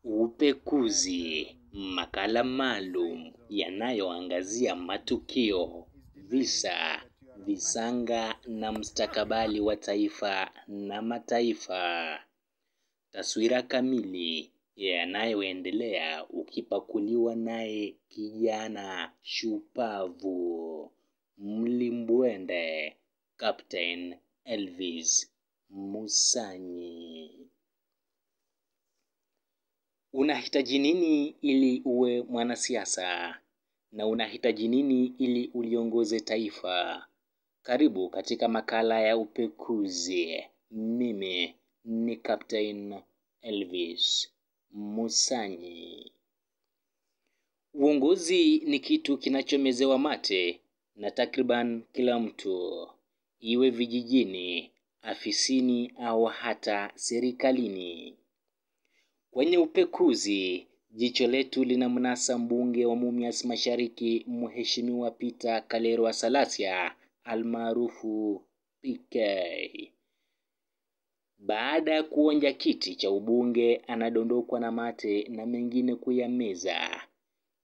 Upekuzi, makala maalum yanayoangazia matukio, visa, visanga na mstakabali wa taifa na mataifa. Taswira kamili yanayoendelea ukipakuliwa naye kijana shupavu mlimbwende Captain Elvis Musanyi. Unahitaji nini ili uwe mwanasiasa? Na unahitaji nini ili uliongoze taifa? Karibu katika makala ya upekuzi. Mimi ni Captain Elvis Musanyi. Uongozi ni kitu kinachomezewa mate na takriban kila mtu, iwe vijijini, afisini au hata serikalini. Kwenye upekuzi, jicho letu linamnasa mbunge wa Mumias Mashariki, Mheshimiwa Peter Kalerwa Salasya almaarufu PK. Baada ya kuonja kiti cha ubunge, anadondokwa na mate na mengine kuyameza.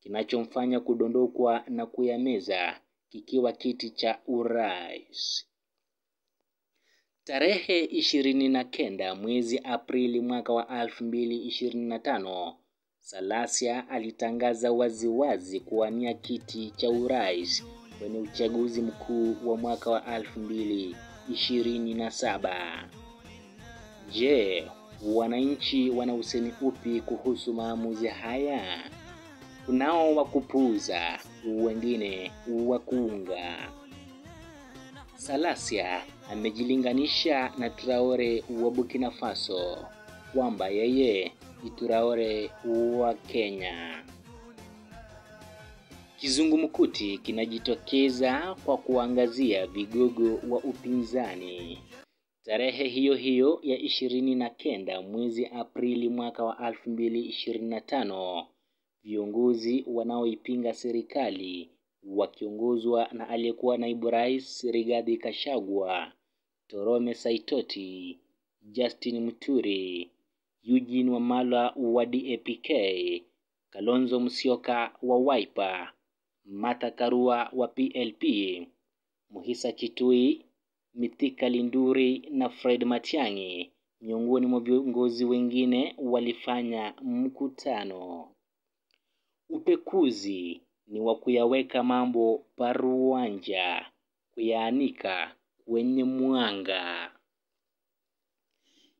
Kinachomfanya kudondokwa na kuyameza kikiwa kiti cha urais. Tarehe 29 mwezi Aprili mwaka wa 2025, Salasya alitangaza waziwazi kuwania kiti cha urais kwenye uchaguzi mkuu wa mwaka wa 2027. Je, wananchi wana usemi upi kuhusu maamuzi haya? Kunao wa kupuuza, wengine wa kuunga. Salasya amejilinganisha na Traore wa Burkina Faso, kwamba yeye ni Traore wa Kenya. Kizungumkuti kinajitokeza kwa kuangazia vigogo wa upinzani. Tarehe hiyo hiyo ya 29 mwezi Aprili mwaka wa 2025, viongozi wanaoipinga serikali wakiongozwa na aliyekuwa naibu rais Rigathi Gachagua, Torome Saitoti, Justin Muturi, Eugene Wamalwa wa DAP-K, Kalonzo Musyoka wa Wiper, Martha Karua wa PLP, Muhisa Kitui, Mithika Linduri na Fred Matiang'i miongoni mwa viongozi wengine walifanya mkutano. Upekuzi ni wa kuyaweka mambo paruanja, kuyaanika kwenye mwanga.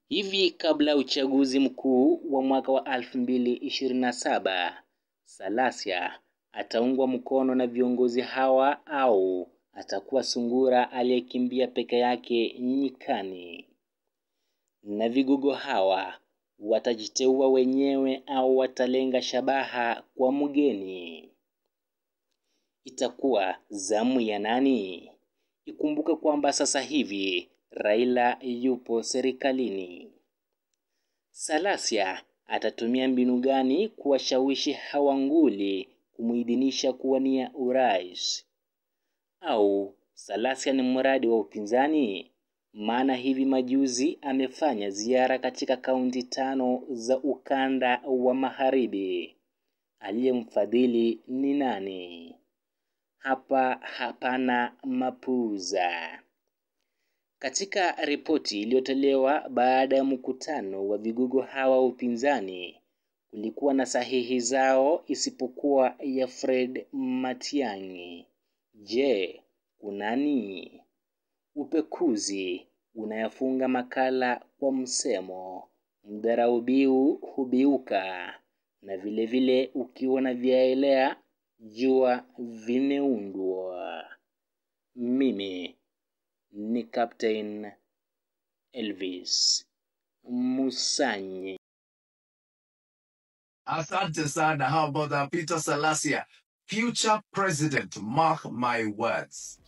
Hivi kabla uchaguzi mkuu wa mwaka wa 2027, Salasya ataungwa mkono na viongozi hawa au atakuwa sungura aliyekimbia peke yake nyikani? Na vigogo hawa watajiteua wenyewe au watalenga shabaha kwa mgeni? Itakuwa zamu ya nani? Ikumbuke kwamba sasa hivi Raila yupo serikalini. Salasya atatumia mbinu gani kuwashawishi hawa nguli kumuidhinisha kuwania urais? Au Salasya ni mradi wa upinzani? Maana hivi majuzi amefanya ziara katika kaunti 5 za ukanda wa magharibi. Aliyemfadhili ni nani? Hapa hapana mapuuza. Katika ripoti iliyotolewa baada ya mkutano wa vigogo hawa upinzani, kulikuwa na sahihi zao isipokuwa ya Fred Matiang'i. Je, kunani? Upekuzi unayafunga makala kwa msemo mdharaubiu hubiuka, na vile vile ukiona vyaelea jua vimeundwa. Mimi ni Captain Elvis Musanyi. Asante sana. How about that, Peter Salasya, future president? Mark my words.